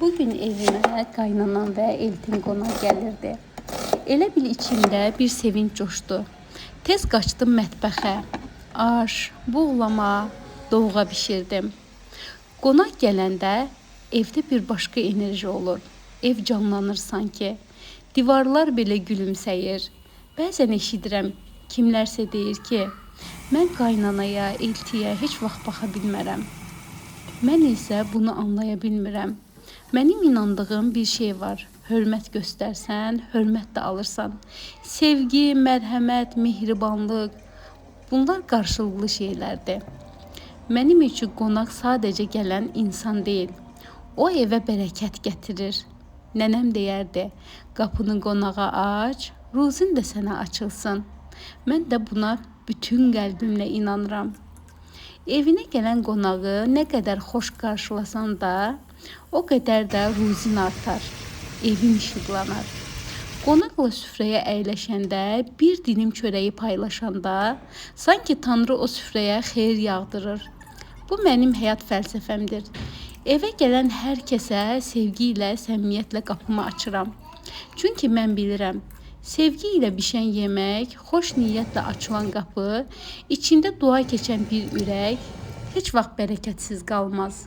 Bugün evimə qaynanam və eltim qonaq gəlirdi. Elə bil içimdə bir sevinç coşdu. Tez qaçdım mətbəxə. Aş, buğlama, dovğa bişirdim. Qonaq gələndə evdə bir başqa enerji olur. Ev canlanır sanki. Divarlar belə gülümsəyir. Bəzən eşidirəm, kimlərsə deyir ki, mən qaynanaya, eltiyə heç vaxt baxa bilmərəm. Mən isə bunu anlaya bilmirəm. Mənim inandığım bir şey var. Hörmət göstərsən, hörmət də alırsan. Sevgi, mərhəmət, mehribanlıq bunlar qarşılıqlı şeylərdir. Mənim üçün qonaq sadəcə gələn insan deyil. O evə bərəkət gətirir. Nənəm deyərdi: "Qapını qonağa aç, ruzin də sənə açılsın." Mən də buna bütün qəlbimlə inanıram. Evinə gələn qonağı nə qədər xoş qarşılasan da, o qədər də ruzin artar, evin işıqlanar. Qonaqla süfrəyə əyləşəndə, bir dilim çörəyi paylaşanda, sanki Tanrı o süfrəyə xeyir yağdırır. Bu mənim həyat fəlsəfəmdir. Evə gələn hər kəsə sevgi ilə, səmimiyyətlə qapımı açıram. Çünki mən bilirəm, sevgi ilə bişən yemək, xoş niyyətlə açılan qapı, içində dua keçən bir ürək heç vaxt bərəkətsiz qalmaz.